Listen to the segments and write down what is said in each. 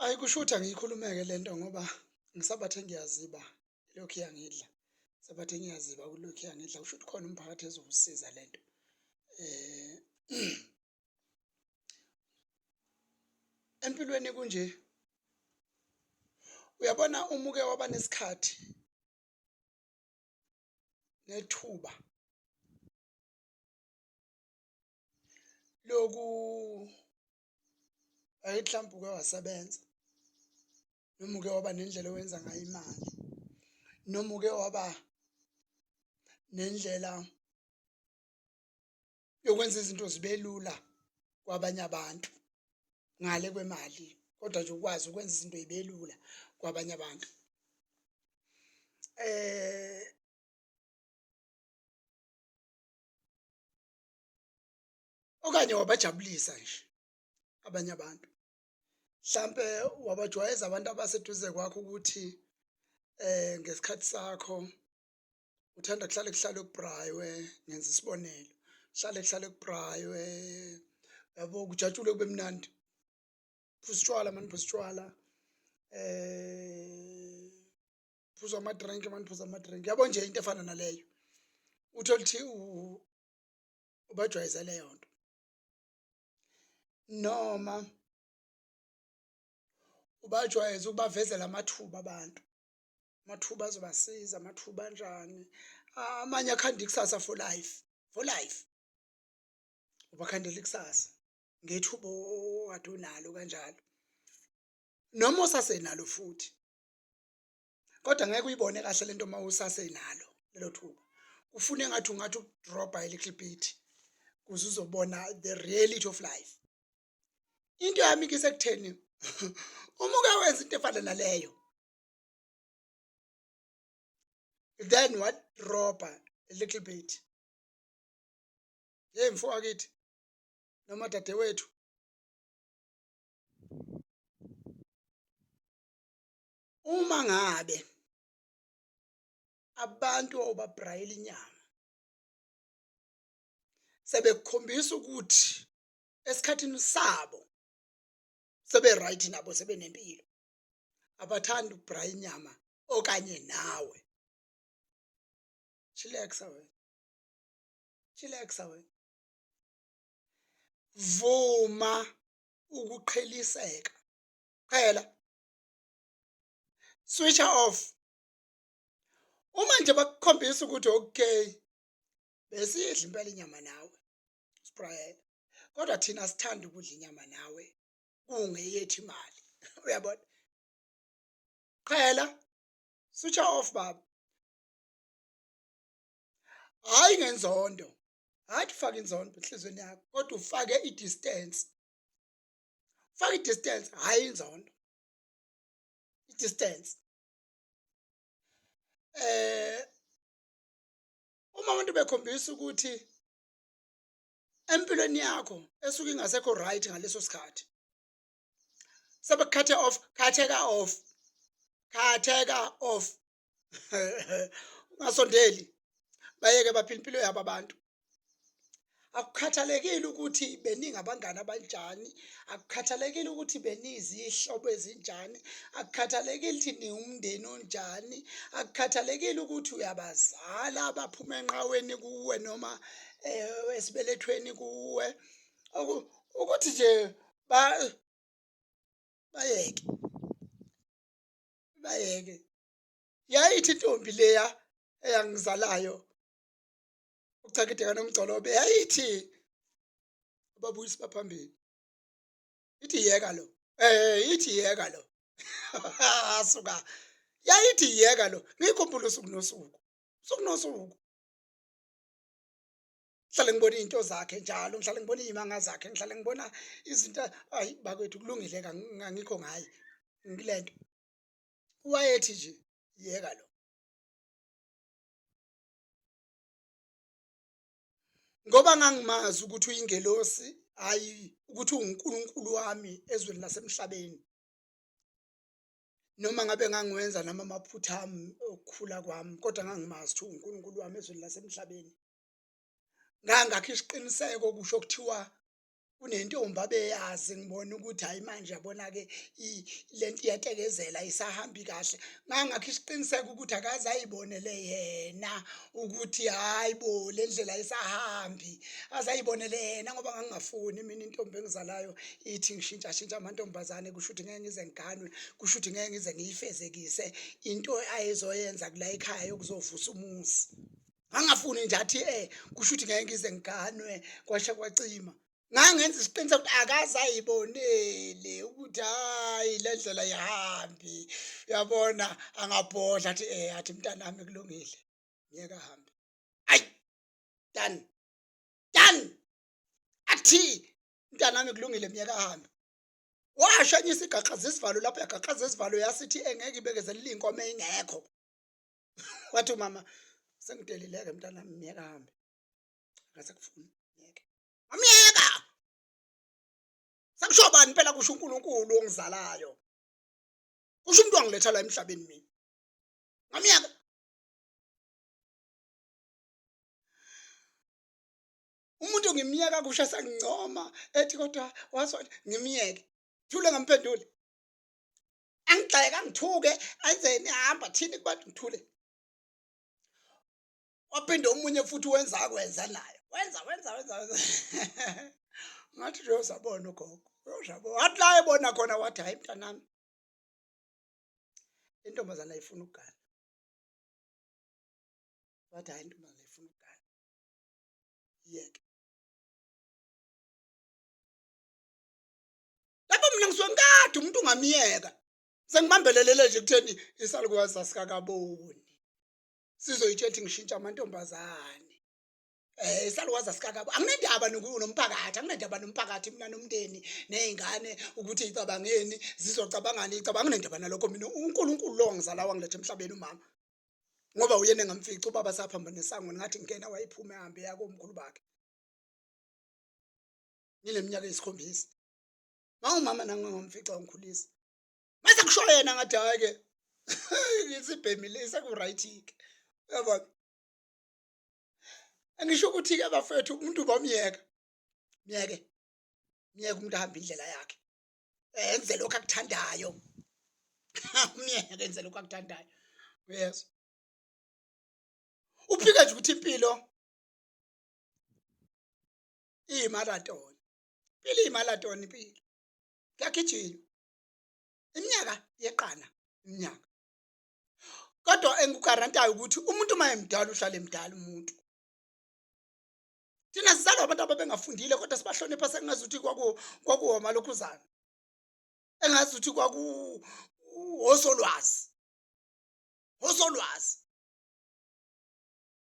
Ayi kusho ukuthi angiyikhulumeke le nto ngoba ngisabathe ngiyaziba ilokhu iyangidla, ngisabathe ngiyaziba kulokhu iyangidla. Kusho ukuthi khona umphakathi ezowusiza le nto. Empilweni kunje, uyabona uma uke waba nesikhathi nethuba loku ayithi mhlawumbe uke wasebenza noma uke waba nendlela owenza ngayo imali noma uke waba nendlela yokwenza izinto zibe lula kwabanye abantu ngale kwemali kodwa nje ukwazi ukwenza izinto zibe lula kwabanye abantu. Okanye wabajabulisa nje abanye abantu mhlampe wabajwayeza abantu abaseduze kwakho ukuthi ngesikhathi sakho uthanda kuhlale kuhlale kubraywe ngenza isibonelo kuhlale kuhlale kubraywe yabo kujatshulwe kube mnandi phuza utshwala mani phuza utshwala phuza ama-drink mani phuza ama-drink yabo nje into efana naleyo uthole ukuthi ubajwayeze leyo nto noma ubajwayeze ukubavezela amathuba abantu amathuba azobasiza amathuba anjani amanye akhanda ikusasa for life for life ubakhandela ikusasa ngethuba okade unalo kanjalo noma usasenalo futhi kodwa ngeke uyibone kahle lento uma usasenalo lelo thuba kufuna engathi ungathi ukudrobha a little bit kuze uzobona the reality of life into yami ke sekutheni uma uke wenza into efana naleyo then what drop a little bit hey mfo wakithi noma dadewethu uma ngabe abantu obabrayela inyama sebekukhombisa ukuthi esikhathini sabo sebe right nabo sebenempilo abathandi ukubraya inyama okanye nawe chillaxa wena chillaxa wena vuma ukuqheliseka qhela switch off uma nje bakukhombisa ukuthi okay besiyidla impela inyama nawe sibrayela kodwa thina sithanda ukudla inyama nawe kungeyethu imali uyabona qhela switch off baba hayi ngenzondo hayi ufake inzondo enhlizweni yakho kodwa ufake i-distance faka i-distance hhayi inzondo i-distance eh uma abantu bekhombisa ukuthi empilweni yakho esuke ingasekho right ngaleso sikhathi sebekukhathe off khatheka off khatheka off ungasondeli bayeke baphila impilo yabo abantu akukhathalekile ukuthi beningabangani abanjani akukhathalekile ukuthi benizihlobo ezinjani akukhathalekile ukuthi niwumndeni onjani akukhathalekile ukuthi uyabazala abaphuma enqaweni kuwe noma eh, esibelethweni kuwe ukuthi nje bayeke bayeke yayithi intombi leya eyangizalayo uchakideka nomgcolobe yayithi ababuyisi baphambili ithi yeka lo eh ithi yeka lo asuka yayithi yeka lo ngikhumbula usuku nosuku usuku nosuku ngihlale ngibona izinto zakhe njalo ngihlale ngibona izimanga zakhe ngihlale ngibona izinto ayi bakwethu kulungile ngangikho ngaye ngilento wayethi nje yeka lo ngoba ngangimazi ukuthi uyingelosi hayi ukuthi uwuNkulunkulu wami ezweni lasemhlabeni noma ngabe ngangiwenza nami amaphutha ami okukhula kwami kodwa ngangimazi ukuthi uwuNkulunkulu wami ezweni lasemhlabeni ngangakho isiqiniseko kusho kuthiwa Kunentombi abeyazi ngibona ukuthi hayi manje yabona-ke le nto iyatekezela ayisahambi kahle. Ngangakha isiqiniseko ukuthi akaze ayibonele yena ukuthi hhayi bo le ndlela ayisahambi, aze ayibonele yena ngoba ngangingafuni mina intombi engizalayo ithi ngishintshashintsha amantombazane kusho ukuthi ngeke ngize ngiganwe, kusho ukuthi ngeke ngize ngiyifezekise into ayezoyenza kula ekhaya yokuzovusa umuzi. Ngangingafuni nje athi kusho ukuthi ngeke ngize ngiganwe kwasha kwacima. Ngangenza isiqiniseko ukuthi akaze ayibonele ukuthi hhayi le ndlela ayihambi, uyabona angabhodla athi athi mntanami kulungile ngiyeke ahambe. Ayi done done, athi mntanami kulungile myeke ahambe. Washanyisa igaqaza isivalo lapho yagaqaza isivalo yasithi engeke ibekezelele inkomo engekho. Wathi umama sengidelileke mntanami myeke ahambe. Akasekufuni myeke. Amyeka. Sekusho bani phela kusho uNkulunkulu ongizalayo. Kusho umuntu wangiletha la emhlabeni mina. Ngamyeka. Umuntu ngimyeka kusho sengincoma ethi kodwa waso ngimyeke. Thule ngamphenduli. Angigxeke angithuke enzeni hamba thini kubantu ngithule. Waphinde omunye futhi wenza akwenza naye wenza wenza wenza wenza ngathi nje uyozabona ugogo uyozabona wathi la ebona khona wathi hayi mntanami intombazana ayifuna ukugana wathi hayi intombazana ayifuna ukugana yeke lapho mina ngisuke ngikade umuntu ungamyeka sengibambelelele nje kutheni isalukazi asikakaboni sizoyitshela ukuthi ngishintsha amantombazane eh isalukazi asikakabo anginendaba nomphakathi anginendaba nomphakathi mina nomndeni nezingane ukuthi icabangeni zizocabangani icabanga anginendaba nalokho mina uNkulunkulu lo wangizala wangiletha emhlabeni umama ngoba uyena engamfica ubaba saphambana nesango ngathi ngena wayephuma ehambe yakomkhulu bakhe ngineminyaka eyisikhombisa mawumama nangingamfica wangikhulisa mase kusho yena ngathi hayi ke isibhemile seku-right-ke uyabona angisho ukuthi-ke bafethu umuntu bomyeka myeke myeke umuntu ahambe indlela yakhe enze lokhu akuthandayo myeke enze lokhu akuthandayo uyezwa uphike nje ukuthi impilo iyimaratoni impilo iyimaratoni impilo kuyagijinywa iminyaka yeqana iminyaka kodwa engikugarantayo ukuthi umuntu uma emdala uhlale emdala umuntu thina sizalwa abantu ababengafundile kodwa sibahlonipha sengazuthi kwakuwomalokhuzana engazuthi kwaku osolwazi osolwazi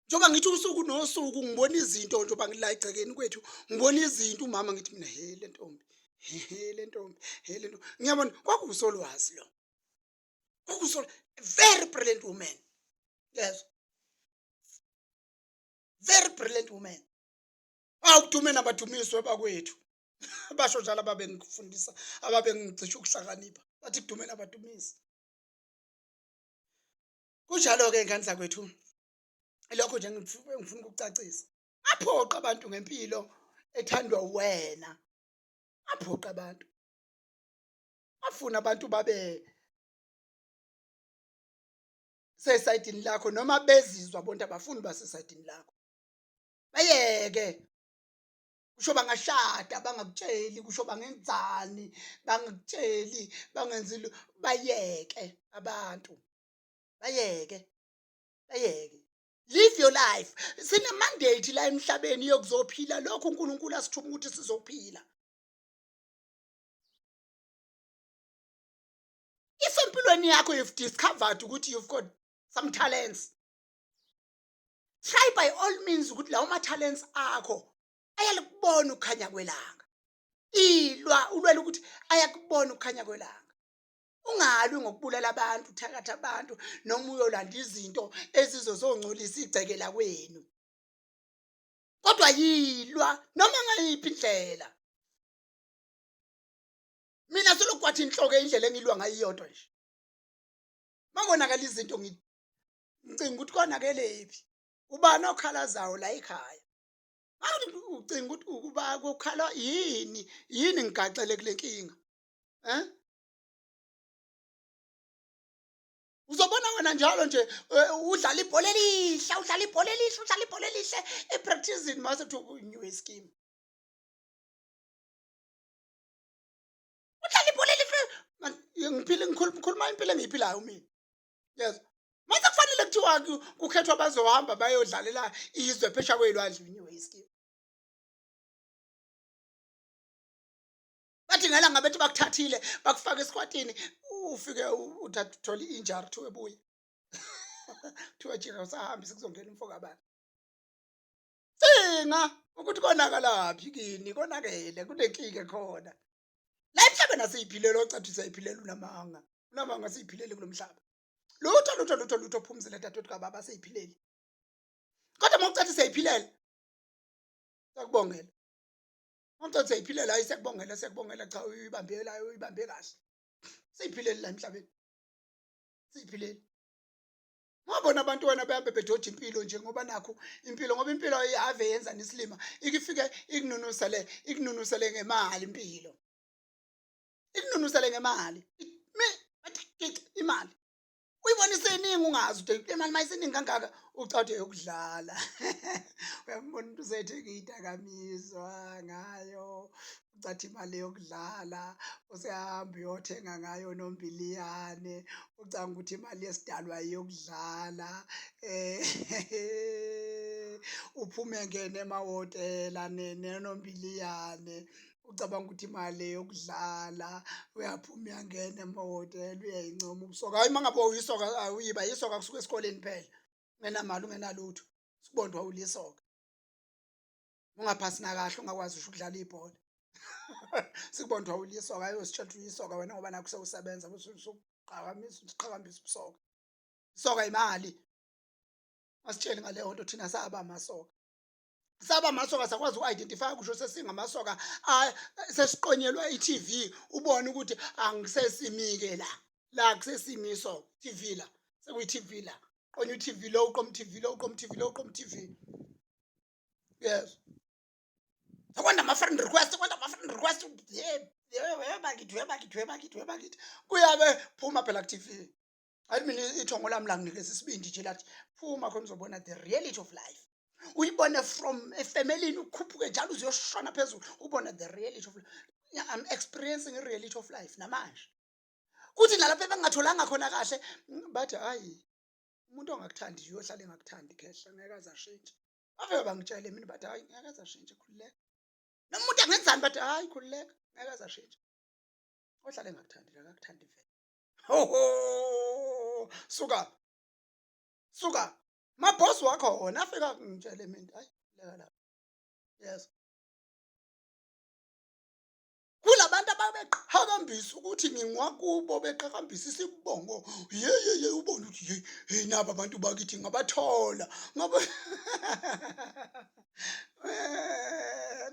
njengoba ngithi usuku nosuku ngibona izinto njengoba ngila egcekeni kwethu ngibona izinto umama ngithi mina he le ntombi he le ntombi he le ntombi ngiyabona kwakuwusolwazi lo kwakuwusol very brilliant woman yes very brilliant woman awudume nabadumiswe bakwethu basho njalo ababengifundisa ababengicisha ukuhlakanipha bathi kudume nabadumise Kunjalo-ke ngane zakwethu, ilokho nje engifuna ukukucacisa. Aphoqa abantu ngempilo ethandwa uwena, aphoqa abantu, afuna abantu babe sesayidini lakho noma bezizwa bonke abafuni basesayidini lakho, bayeke kusho bangashada bangakutsheli kusho bangenzani bangakutsheli bangenzi bayeke abantu bayeke bayeke live your life sine mandate la emhlabeni yokuzophila lokho uNkulunkulu asithuma ukuthi sizophila if empilweni yakho you've discovered ukuthi you've got some talents try by all means ukuthi lawo ma-talents akho ayalukubona ukukhanya kwelanga ilwa ulwela ukuthi ayakubona ukukhanya kwelanga ungalwi ngokubulala abantu uthakatha abantu noma uyolanda izinto ezizozongcolisa igceke lakwenu kodwa yilwa noma ngayiphi indlela mina selokhu kwathi inhloko indlela engilwa ngayo iyodwa nje makonakala izinto ngicinga ukuthi konakelephi ubani okhalazayo la ekhaya. Ucinga ukuthi ukuba kukhalwa yini yini ngigaxele kule nkinga eh Uzobona wena njalo nje eh, udlala ibhola elihle, udlala ibhola elihle, udlala ibhola elihle epracticing mase kuthiwa new scheme. Udlala ibhola elihle man ngiphile ngikhuluma impilo engiyiphilayo mina. Yes. Mase kufanele kuthiwa kukhethwa bazohamba bayodlalela izwe phesha kwelwandle new scheme. Bathi ngelanga bethi bakuthathile bakufaka esikwatini ufike uthatha uthole i-injury kuthiwe buya. Kuthiwa jika usahambi sekuzongena umfo kabani. Cinga ukuthi konakalaphi kini konakele kunenkinga khona. La emhlabeni asiyiphilele ocathi siyayiphilela unamanga. Unamanga siyiphilele kulo mhlaba. Lutho lutho lutho lutho phumzile dadewethu kababa siyiphilele. Kodwa uma ucathi siyayiphilela sakubongela. Umntu siyayiphilela hayi siyakubongela siyakubongela cha uyibambe la uyibambe kahle. Siyiphilele la emhlabeni. Siyiphilele. Ngabona abantu wena behambe bedoja impilo nje ngoba nakho impilo ngoba impilo ave yenza nesilima ikifike ikununusele ikununusele ngemali impilo. Ikununusele ngemali. Mi imali. Uyibona iseningi ungazi ukuthi imali mayiseningi kangaka ucade yokudlala. Uyambona umuntu usethenga idakamizwa ngayo ucathi imali yokudlala usehamba uyothenga ngayo nombiliyane ucanga ukuthi imali yesidalwa yokudlala eh uphume ngene emahhotela nenombiliyane ucabanga ukuthi imali yokudlala uyaphuma uyangena emahhotela uyayincoma ubusoka. Hayi uma ngabe uyisoka uyiba yisoka kusuka esikoleni phela ungenamali ungenalutho sikubona wawulisoka ungaphasi nakahle ungakwazi usho ukudlala ibhola sikubona wawulisoka ayo sitshela ukuthi uyisoka wena ngoba nakho sewusebenza usuqhakamisa uqhakambisa ubusoka. Isoka imali asitsheli ngaleyo nto thina saba amasoka saba amasoka sakwazi uku-identify kusho sesingamasoka sesiqonyelwa i-TV ubone ukuthi angisesimike la la kusesimiso TV la sekuyi-TV la qonya u-TV lo uqoma u-TV lo uqoma u-TV lo uqoma u-TV yes sekwanda ama-friend request kwanda ama-friend request ye bakithi we bakithi we bakithi we bakithi kuyabe phuma phela ku-TV. Hayi mina ithongo lami langinikeza isibindi nje lathi phuma khona uzobona the reality of life. Uyibone from efemelini ukhuphuke njalo uzoyoshona phezulu ubone the reality of life. I'm experiencing the reality of life namanje. Kuthi nalapho ebengatholanga khona kahle bathi hayi umuntu ongakuthandi uyohlala engakuthandi khehla ngeke aze ashintshe. Bafike bangitshele mina bathi hayi ngeke aze ashintshe khululeka. Noma umuntu angenzani bathi hayi khululeka ngeke aze ashintshe. Ohlala engakuthandi akakuthandi vele. Ho ho suka suka mabhosi wakho wona afika ngitshele mina hayi leka lapha. Yes. Kulabantu ababeqhakambisa ukuthi ngingwakubo beqhakambisa isibongo ye ye ye ubone ukuthi hey hey naba abantu bakithi ngabathola ngoba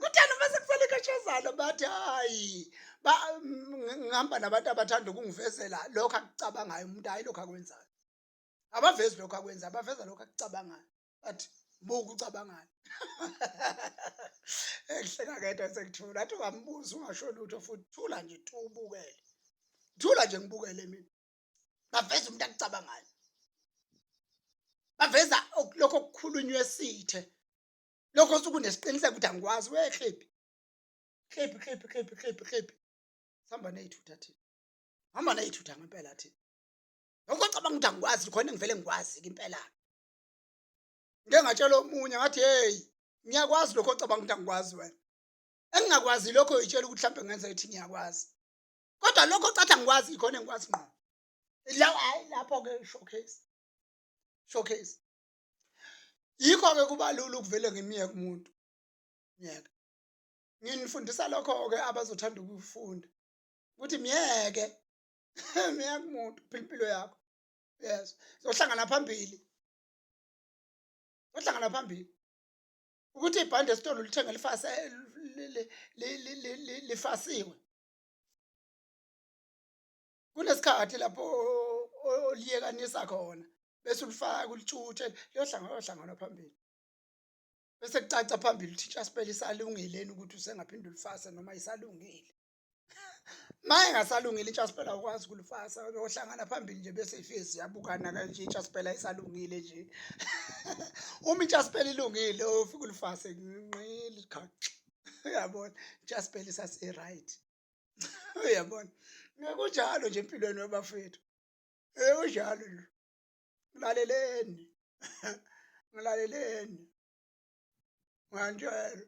kuthani uma sekusele ikashazana bathi hayi ngihamba nabantu abathanda ukungivezela lokho akucabangayo umuntu hayi lokho akwenzayo abavezi lokho akwenzayo baveza lokho akucabangayo bathi buka ucabangani ekuhleka kedwa sekuthula athi ungambuza ungasho lutho futhi thula nje tu ubukele thula nje ngibukele mina baveza umuntu akucabangayo baveza lokho okukhulunywe esithe lokho osukunesiqiniseko ukuthi angikwazi wehliphi hliphi hliphi hliphi hliphi hliphi sihamba ney'thutha thina hamba ney'thutha ngempela thina lokho ocabanga ukuthi angikwazi khona engivele ngikwazi-ke impela Ngike ngatshela omunye ngathi hey ngiyakwazi lokho ocabanga ukuthi angikwazi wena. Engingakwazi lokho uyitshela ukuthi mhlawumbe ngenza ithi ngiyakwazi. Kodwa lokho ocathi angikwazi ikhona engikwazi ngqo. La hayi lapho ke showcase. Showcase. Yikho ke kuba lula ukuvele ngimyeke umuntu. Myeke. Nginifundisa lokho ke abazothanda ukufunda. Ukuthi myeke. Myeke umuntu phila impilo yakho. Yes. Sohlangana phambili. Sohlangana phambili. Ukuthi ibhande esitolo ulithenge lifase lifasiwe. Kunesikhathi lapho oliyekanisa khona bese ulifaka ulitshutshe liyohlangana yohlangana phambili. Bese kucaca phambili ukuthi intshaspela isalungile yini ukuthi usengaphinde ulifase noma isalungile. Uma engasalungile intshaspela awukwazi ukulifasa, uyohlangana phambili nje bese ifike ziyabukana kanje intshaspela isalungile nje. Uma intshaspela ilungile ufike ulifase nqili khaxa. Uyabona intshaspela isase-right. Uyabona? Kunjalo nje empilweni webafethu. Kunjalo nje. Ngilaleleni. Ngilaleleni. Ngiyantshela.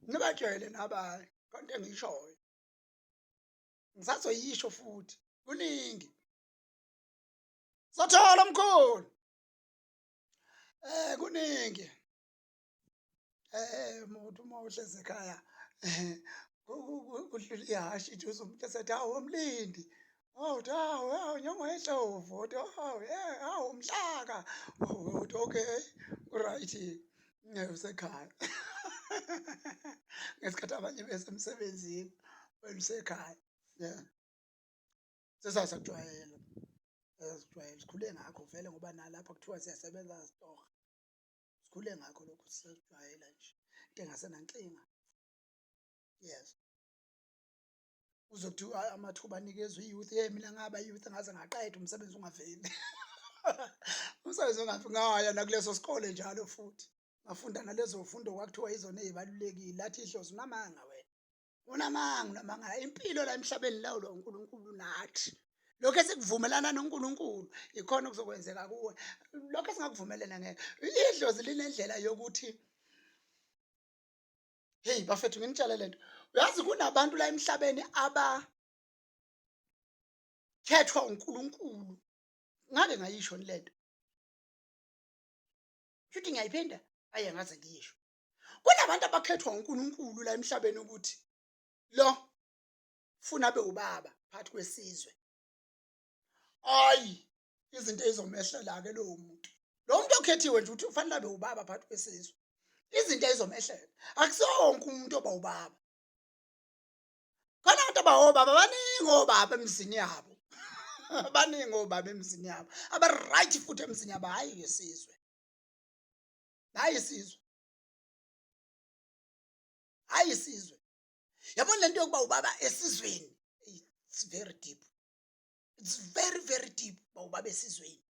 Nibatshele nabanye konke engishoyo. Ngisazoyisho futhi. Kuningi. Sothola mkhulu. Eh kuningi. Eh umuntu uma uhlezi ekhaya kudlula ihhashi nje uzwe umuntu esethi hawu mlindi oh hawu hawu nyongo yehlovu uthi hawu yeah hawu mhlaka uthi okay right usekhaya ngesikhathi abanye besemsebenzini wena usekhaya yeah sesasakujwayela sesakujwayela sikhule ngakho vele ngoba nalapha kuthiwa siyasebenza sitoha sikhule ngakho lokhu sesijwayela nje into engasenankinga yes uzokuthiwa amathuba anikezwe i-youth hey mina ngaba i-youth ngaze ngaqeda umsebenzi ungaveli umsebenzi ungaveli ngaya nakuleso sikole njalo futhi ngafunda nalezo fundo kwakuthiwa izona ey'balulekile lathi idlozi unamanga wena Unamanga, unamanga. Impilo la emhlabeni lawulwa uNkulunkulu nathi. Lokho esikuvumelana noNkulunkulu ikhona okuzokwenzeka kuwe. Lokho esingakuvumelana ngeke. Idlozi linendlela yokuthi Hey bafethu nginitshele lento. Uyazi kunabantu la emhlabeni aba khethwa uNkulunkulu. Ngake ngayisho lento. Futhi ngiyayiphinda aye ngaze ngiyisho. Kunabantu abakhethwa uNkulunkulu la emhlabeni ukuthi lo funa abe ubaba phakathi kwesizwe. Ayi izinto ezomehlela ke lowo muntu. Lo muntu okhethiwe nje ukuthi ufanele abe ubaba phakathi kwesizwe. Izinto ezomehlela. Akusiwo wonke umuntu oba ubaba. Khona abantu abawobaba baningi obaba emzini yabo. Baningi obaba emzini yabo. Aba right futhi emzini yabo hayi ngesizwe. Hayi isizwe. Hayi isizwe. Yabona lento yokuba ubaba esizweni it's very deep. It's very very deep uba ubaba esizweni.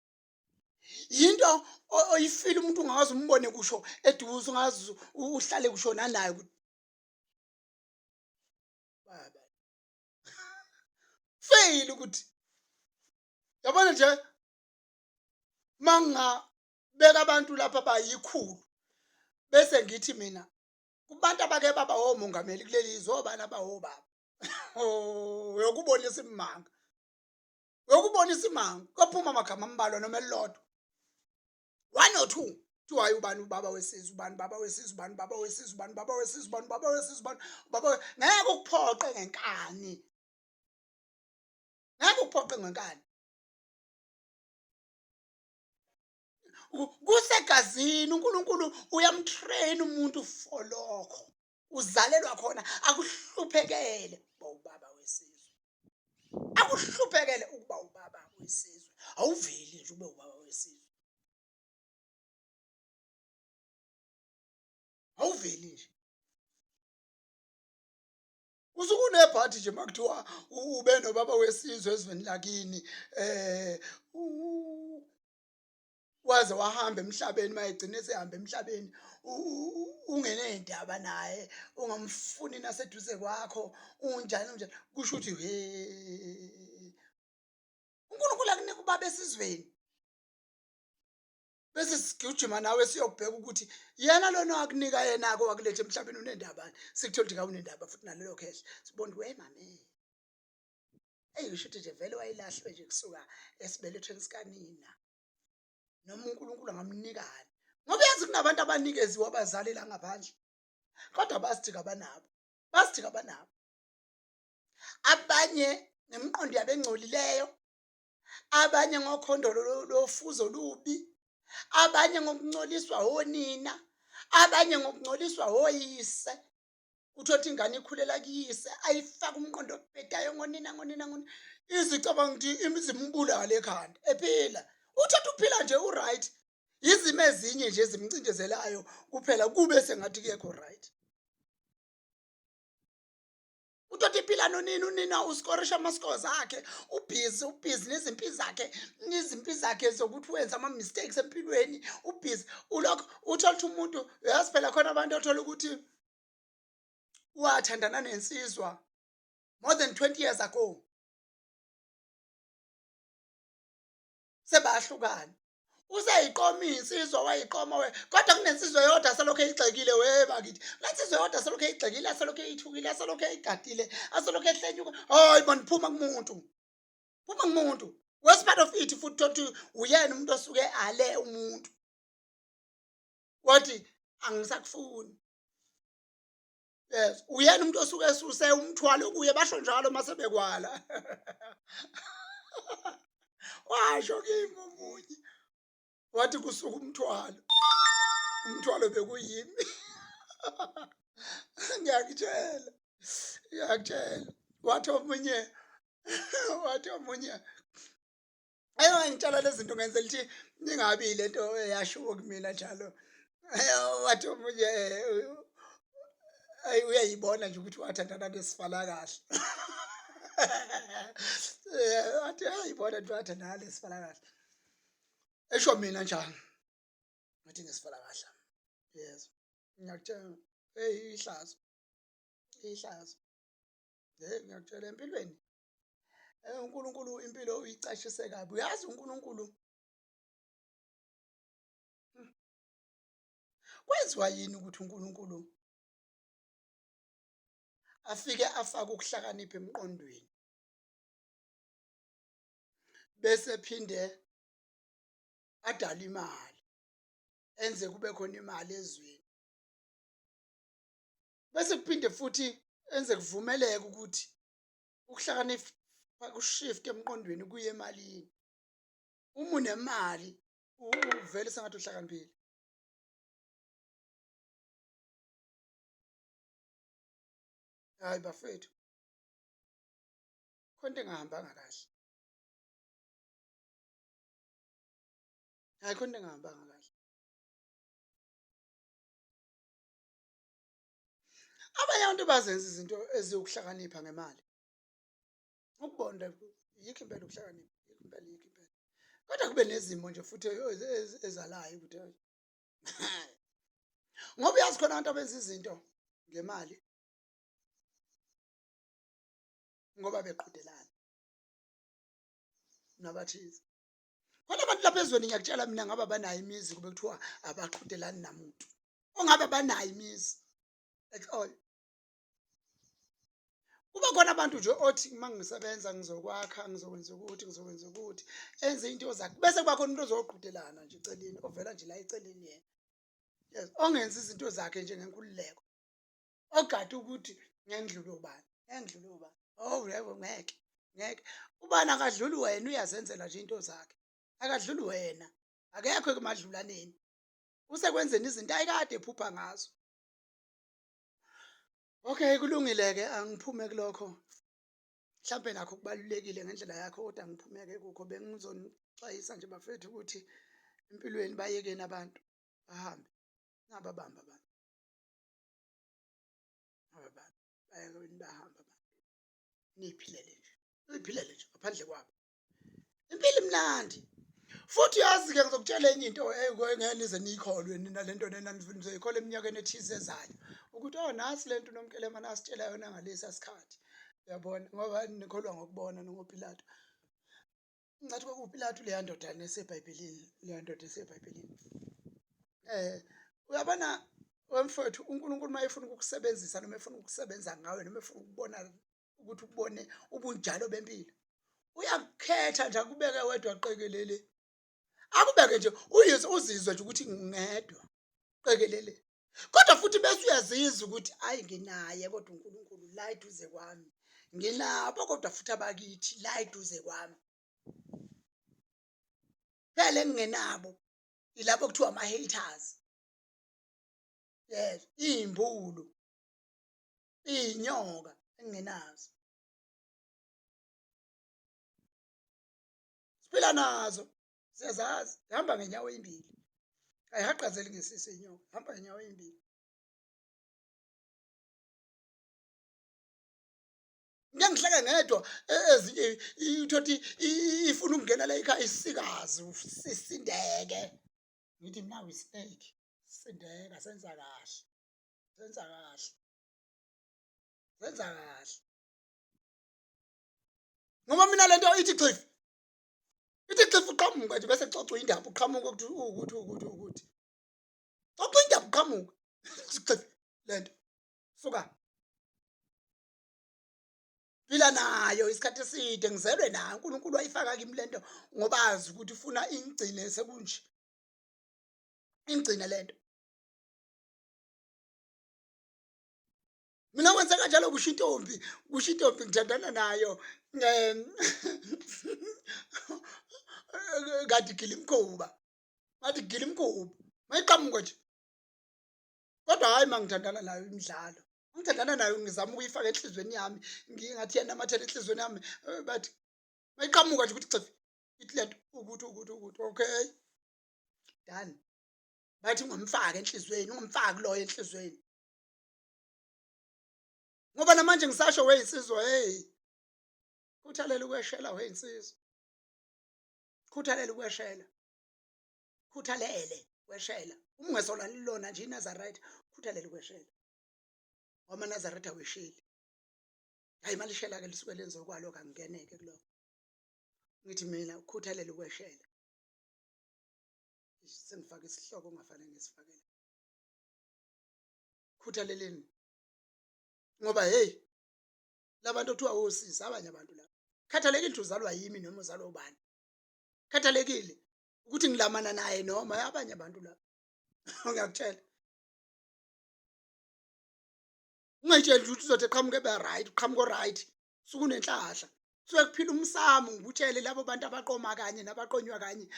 Yinto oyifila umuntu ungaze umbone kusho eduze ungaze uhlale kusho nanaye ukuthi baba fail ukuthi yabona nje manga beka abantu lapha bayikhulu bese ngithi mina kubantu abake baba omongameli kuleli zwe obani abawobaba oh uyokubonisa imanga uyokubonisa imanga kophuma amagama ambalwa noma elilodwa one or two kuthiwa hayi ubani ubaba wesizwe ubani baba wesizwe ubani baba wesizwe ubani baba wesizwe ubani baba wesizwe ubani baba ngeke ukuphoqe ngenkani ngeke ukuphoqe ngenkani Kusegazini uNkulunkulu uyamtrain umuntu for lokho. Uzalelwa khona akuhluphekele ukuba ubaba wesizwe. Akuhluphekele ukuba ubaba wesizwe. Awuveli nje ube ubaba wesizwe. Awuveli nje. Usuke unebhadi nje makuthiwa ube nobaba wesizwe ezweni lakini eh waze wahamba emhlabeni mayegcina esehamba emhlabeni ungenendaba naye ungamfuni naseduze kwakho unjani unjani kusho ukuthi he uNkulunkulu akunika ubaba esizweni bese sigijima nawe siyobheka ukuthi yena lona wakunika yena-ke wakuletha emhlabeni unendabani sikuthola ukuthi kawunendaba futhi nalelo khehla sibona ukuthi wemame eyi kusho ukuthi nje vele wayilahlwe nje kusuka esibelethweni sikanina noma uNkulunkulu angamnikani ngoba uyazi kunabantu abanikeziwe abazali la ngaphandle kodwa basithi kabanabo basithi kabanabo abanye nemiqondo yabo engcolileyo abanye ngokhondolo lofuzo lubi abanye ngokuncoliswa onina abanye ngokuncoliswa oyise uthotha ingane ikhulela kuyise ayifake umqondo obhedayo ngonina ngonina ngonina izicabanga ukuthi imizimbulale ekhanda ephila uthatha uphila nje uright Izimo ezinye nje ezimcindezelayo kuphela kube sengathi kuyekho right. Utoti impila nonina unina uskorisha ama-scores akhe ubhizi ubhizi nezimpi zakhe izimpi zakhe zokuthi wenza ama-mistakes empilweni ubhizi ulokhu uthola ukuthi umuntu uyazi phela khona abantu othola ukuthi wathandana nensizwa more than 20 years ago sebahlukana useyiqoma insizwa wayiqoma we kodwa kunensizwa eyodwa asalokhu eyigxekile we bakithi lensizwa eyodwa asalokhu eyigxekile asalokhu eyithukile asalokhu eyigadile asalokhu ehlenyuka hayi mani phuma kumuntu phuma kumuntu worst part of it futhi thothi uyena umuntu osuke ale umuntu wathi angisakufuni. Yes, uyena umuntu osuke esuse umthwalo kuye basho njalo mase bekwala. Washo kimi omunye wathi kusuka umthwalo. Umthwalo bekuyimi. Ngiyakutshela. Ngiyakutshela. Wathi omunye wathi omunye Ayo ngitshela lezi zinto ngenzela ukuthi ningabi le nto eyashiwo kumina njalo. Wathi omunye ayi uyayibona nje ukuthi wathandana nesifala kahle. Wathi uyayibona nje wathandana nesifala kahle. Esho mina njalo. Ngathi ngesifala kahle. Yes. Ngiyakutshela, hey ihlazo. Ihlazo. Hey ngiyakutshela empilweni uNkulunkulu impilo uyicashise kabi uyazi uNkulunkulu Kwenziwa yini ukuthi uNkulunkulu afike afake ukuhlakanipha emqondweni bese phinde adale imali enze kube khona imali ezweni bese kuphinde futhi enze kuvumeleke ukuthi ukuhlakanipha kushift emqondweni kuye emalini uma unemali uvele sengathi uhlakaniphile hayi bafethu khona into engahambanga kahle hayi khona into engahambanga kahle Abanye abantu bazenza izinto eziwukuhlakanipha ngemali. Ukubonda yikho impela ukuhlakanipha, yikho impela, yikho impela. Kodwa kube nezimo nje futhi ezalayo ukuthi ngoba uyazi khona abantu abenza izinto ngemali ngoba beqhudelana nabathize. Khona abantu lapha ezweni ngiyakutshela mina ngabe abanayo imizi kube kuthiwa abaqhudelani namuntu. Ongabe abanayo imizi at all. Kuba khona abantu nje othi uma ngisebenza ngizokwakha ngizokwenza ukuthi ngizokwenza ukuthi enze into zakhe bese kuba khona umuntu ozoqhudelana nje eceleni ovela nje la eceleni yena. Yes, ongenza izinto zakhe nje ngenkululeko. Ogade ukuthi ngengidlule ubani, ngengidlule ubani. Oh yebo ngeke, ngeke. Ubani akadluli wena uyazenzela nje into zakhe. Akadluli wena. Akekho ekumadlulaneni. Usekwenzeni izinto ayikade ephupha ngazo. Okay kulungile-ke angiphume kulokho. Mhlampe nakho kubalulekile ngendlela yakho kodwa ngiphume-ke kukho bengizonixwayisa nje bafethu ukuthi empilweni bayekeni abantu bahambe ningababambi abantu. Ababambi bayekeni bahambe abantu niyiphilele nje niyiphilele nje ngaphandle kwabo. Impilo imnandi. Futhi uyazi-ke ngizokutshela enye into engeke nize niyikholwe nina le nto lena nizoyikholwa eminyakeni ethize ezayo ukuthi oh nasi le nto uNomkelema nasitshela yona ngalesa sikhathi uyabona ngoba nikholwa ngokubona ningoPilato ngathi kwakuwuPilato leya ndoda esebhayibhelini leya ndoda esebhayibhelini eh uyabona wemfowethu uNkulunkulu uma efuna ukukusebenzisa noma efuna ukusebenza ngawe noma efuna ukubona ukuthi ubone ubunjalo bempilo uyakukhetha nje akubeke wedwa qekelele akubeke nje uyizwe uzizwe nje ukuthi ngedwa qekelele kodwa futhi bese uyazizwa ukuthi ayi nginaye kodwa uNkulunkulu la eduze kwami nginabo kodwa futhi abakithi la eduze kwami phela engingenabo yilabo kuthiwa ama-haters yes iy'mbulu iy'nyoka engingenazo siphila nazo siyazazi hamba ngenyawo ezimbili. Ayihaqazeli ngesisu inyoka, hamba ngenyawo ezimbili. Ngike ngihleke ngedwa ezinye ithothi ifuna ukungena la ekhaya isikazi sisindeke. Ngithi mina we snake sindeka senza kahle. Senza kahle. Senza kahle. Ngoba mina lento ithi xif. Ithi xif uqhamuka nje bese kuxoxwa indaba uqhamuka ukuthi ukuthi ukuthi ukuthi. Xoxa indaba uqhamuka. Xif lento. Suka. Phila nayo isikhathi eside ngizelwe nayo uNkulunkulu wayifaka kimi lento ngoba azi ukuthi ufuna ingcine sekunje. Ingcine lento. Mina kwenze kanjalo kusho intombi, kusho intombi ngithandana nayo kade igila imikhuba. Ngathi gila imikhuba. Mayiqhamuka nje. Kodwa hhayi uma ngithandana nayo imidlalo. Ngithandana nayo ngizama ukuyifaka enhlizweni yami, ngingathi iyanamathela enhlizweni yami but mayiqhamuka nje ukuthi xefi ithi lento ukuthi ukuthi ukuthi okay. Done. Bathi ungamfaki enhlizweni, ungamfaki loyo enhlizweni. Ngoba namanje ngisasho weyinsizwa hey. Khuthalela ukweshela weyinsizwa. Khuthalela ukweshela. Khuthalele kweshela. Uma ungesola lona nje iNazaretha, khuthalele ukweshela. Ngoba amaNazaretha awesheli. Hayi malishela ke lisuke lenze okwalo kangeneke kulokho. Ngithi mina ukhuthalele ukweshela. Sengifaka isihloko ongafanele ngisifakele. Khuthaleleni. Ngoba hey labantu othiwa osisi abanye abantu laba. Khathalekile ukuthi uzalwa yimi noma uzalwa ubani. Khathalekile ukuthi ngilamana naye noma abanye abantu laba. Ngiyakutshela. Ungayitsheli ukuthi uzothi eqhamuke ebe right, uqhamuka right. Suke unenhlahla. Suke kuphila umsamo ngikutshele labo bantu abaqoma kanye nabaqonywa kanye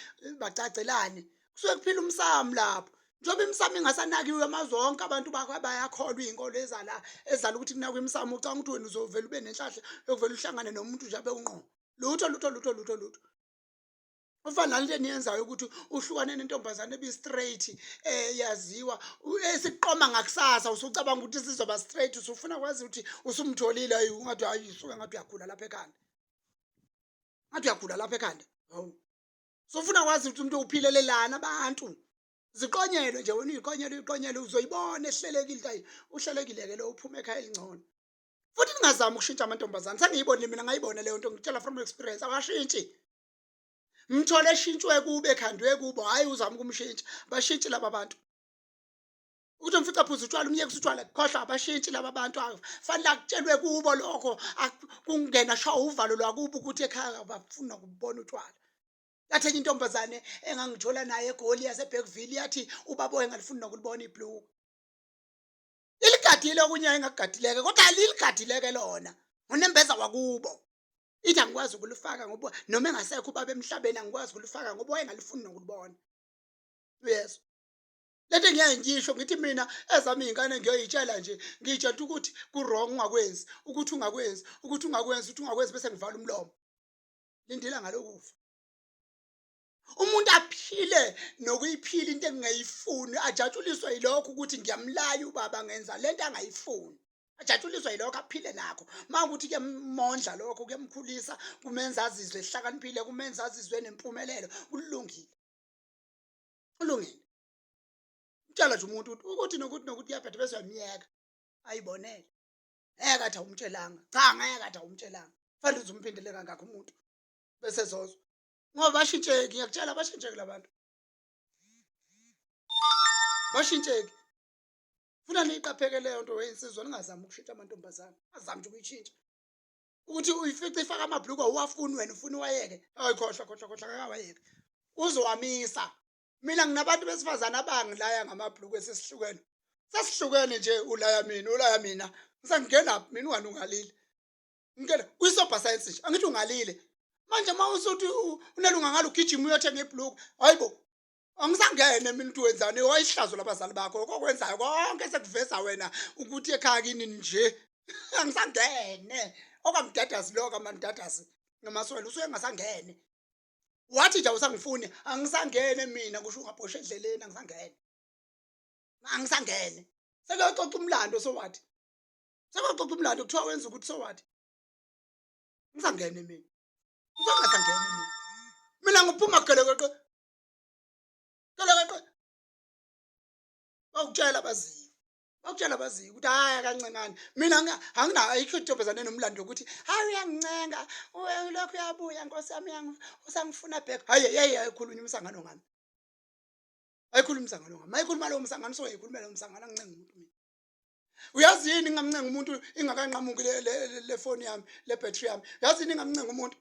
bacacelane. Kusuke kuphila umsamo lapho. Njengoba imisamo ingasanakiwe amazwe onke abantu bayakholwa iy'nkolo ezala ezala ukuthi kunakwe imisamo ucabanga ukuthi wena uzovele ube nenhlahla yokuvele uhlangane nomuntu nje abe unqo. Lutho lutho lutho lutho lutho. Ufana nalento eniyenzayo ukuthi uhlukane nentombazane ebi-straight yaziwa esiqoma ngakusasa usucabanga ukuthi sizoba straight usufuna kwazi ukuthi usumtholile ayi ungathi hayi usuke ngathi uyagula lapha ekhanda. Ngathi uyagula lapha ekhanda. Hawu. Sofuna kwazi ukuthi umuntu uphilelelana abantu. Ziqonyelwe nje wena uyiqonyelwe uyiqonyelwe uzoyibona ehlelekile hayi uhlelekile ke lo uphuma ekhaya elingcono. Futhi ningazami ukushintsha amantombazane. Sengiyibonile mina ngayibona leyo nto ngitshela from experience awashintshi. Mthole eshintshwe kube ekhandwe kubo hayi uzama ukumshintsha. Bashintshi laba bantu. Ukuthi umfica phuza utshwala umyekisa utshwala khohlwa abashintshi laba bantu fanele akutshelwe kubo lokho kungena shawa uvalo lwakubo ukuthi ekhaya bafuna ukubona utshwala. Yathi enye intombazane engangithola naye eGoli yaseBergville yathi ubaba wayengalifuni nokulibona ibhluku. Iligadile okunye engakugadileke kodwa aliligadileke lona ngonembeza wakubo. Ithi angikwazi ukulifaka ngoba noma engasekho ubaba emhlabeni angikwazi ukulifaka ngoba wayengalifuni nokulibona. Uyezwa? Lento ngiyaye ngisho ngithi mina ezami iy'ngane ngiyoyitshela nje ngiyitshela ukuthi ku-wrong ungakwenzi ukuthi ungakwenzi ukuthi ungakwenzi ukuthi ungakwenzi bese ngivala umlomo. Lindela ngalokufa. Umuntu aphile nokuyiphila into engingayifuni ajatshuliswe yilokho ukuthi ngiyamlaya ubaba ngenza lento angayifuni. Ajatshuliswa yilokho aphile nakho. Uma ukuthi kuyamondla lokho kuyamkhulisa kumenza azizwe ehlakaniphile kumenza azizwe nempumelelo kulungile. Kulungile. Mtshela nje umuntu ukuthi ukuthi nokuthi nokuthi kuyabheda bese uyamyeka ayibonele. Ngeke athi awumtshelanga. Cha ngeke athi awumtshelanga. Fanele uze umphindele kangakho umuntu bese zozwa. Ngoba bashintsheki ngiyakutshela bashintsheki labantu. Bashintsheki. Funa niyiqapheke leyo nto weyinsizwa ningazami ukushintsha amantombazane. Azami nje ukuyishintsha. Ukuthi uyifice ifaka amabhluku awuwafuni wena ufuna uwayeke. Hayi khohlwa khohlwa khohlwa akawayeke. Uzowamisa. Mina nginabantu besifazane abangilaya ngamabhluku esesihlukene. Sesihlukene nje ulaya mina ulaya mina. Ngisangena mina ungani ungalile. Ngikela kuyisobha science nje angithi ungalile. Manje uma usuthi unelunga ngalo ugijima uyothenga ibhluku. Hayibo angisangene mina ukuthi wenzani wayihlazo labazali bakho okwenzayo konke sekuveza wena ukuthi ekhaya kini nje angisangene okamdadasi lo kamandadasi nomaswele usuke engasangene. Wathi nje awusangifuni, angisangene mina, kusho ungabhosha endleleni, angisangene, angisangene. Sekuyoxoxa umlando, so what? Sekuyoxoxa umlando, kuthiwa wenza ukuthi, so what? Ngisangene mina, ngisangene mina, mina ngiphuma gelekeqe gelekeqe. Bakutshela abaziyo, bakutshela abaziyo ukuthi hhayi akancengani. Mina anginayo, ayikho intombazane enomlando wokuthi hhayi uyangincenga, lokhu uyabuya, nkosi yami, usangifuna back. Hhayi, yeyi, ayikhulunywa umsangano ngami, ayikhuluma umsangano ngami. Mayikhuluma lowo msangano, soyayikhulumela lowo msangano. Angincenga umuntu mina. Uyazi yini ngingamncenga umuntu ingakanqamuki le foni yami, le battery yami? Uyazi yini ngingamncenga umuntu?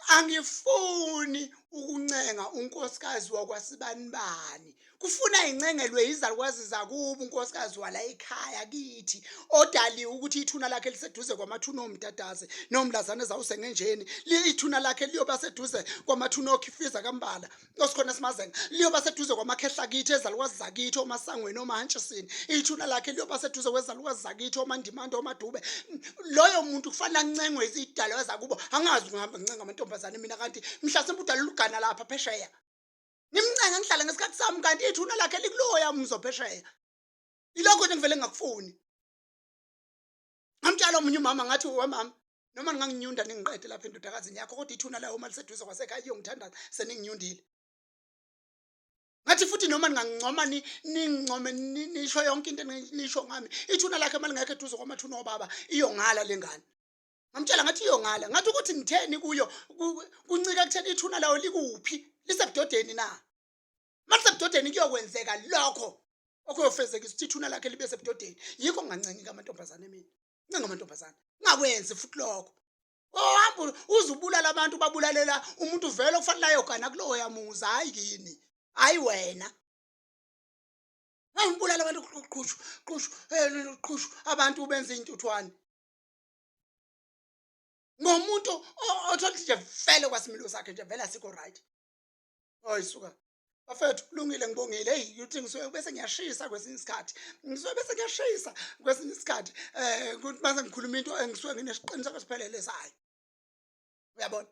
Angifuni ukuncenga unkosikazi wakwasibanibani, kufuna incengelwe izalukwazi zakubo, unkosikazi wala ekhaya kithi odaliwe ukuthi ithuna lakhe liseduze kwamathuna omdadaze nomlazane zawusengenjeni, ithuna lakhe liyoba seduze kwamathuna okhifiza kambala osikhona simazenga, liyoba seduze kwamakhehla kithi, ezalukwazi zakithi, omasangweni, omahantshisini, ithuna lakhe liyoba seduze kwezalukwazi zakithi, omandimande, omadube. Loyo muntu kufanele ancengwe izidalwa zakubo. Angazi ngihamba ngincenga amantombazane mina, kanti mhlasimbe udalula ugana lapha phesheya, ngimncenge ngihlale ngesikhathi sami, kanti ithuna lakhe likuloya mzo phesheya. Ilokho nje ngivele ngingakufuni. Ngamtshela omunye umama, ngathi, wemama, noma ninganginyunda ningiqede lapha endodakazini yakho, kodwa ithuna layo uma liseduze kwasekhaya iyongithandaza seninginyundile. Ngathi futhi noma ningangincoma, ningincome, nisho yonke into nisho ngami, ithuna lakhe uma lingekho eduze kwamathuna obaba iyongala le ngane. Ngamtshela ngathi iyongala, ngathi ukuthi ngitheni kuyo kuncika ekutheni ithuna layo likuphi, lisebudodeni na? Uma lisebudodeni kuyokwenzeka lokho okuyofezekisa ukuthi ithuna lakhe libe sebudodeni. Yikho ngingancengi amantombazane mina, ncenga amantombazane, ngingakwenzi futhi lokho. Ohamba uze ubulala abantu, babulalela umuntu vele okufanele ayogana kulowo yamuzi, hhayi kini, hhayi wena. Ngangibulala abantu, qhushu qhushu, qhushu abantu, ubenza iy'ntuthwane ngomuntu othola ukuthi nje vele kwasimilo sakhe nje vele asikho right. Hayi suka bafethu, kulungile, ngibongile. Hey, uthi ngisuke bese ngiyashisa kwesinye isikhathi, ngisuke bese ngiyashisa kwesinye isikhathi, ukuthi mase ngikhuluma into engisuke nginesiqiniseko esiphelele sayo, uyabona.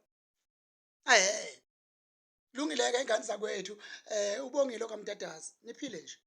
Lungile-ke ingane zakwethu, ubongile okamdadazi, niphile nje.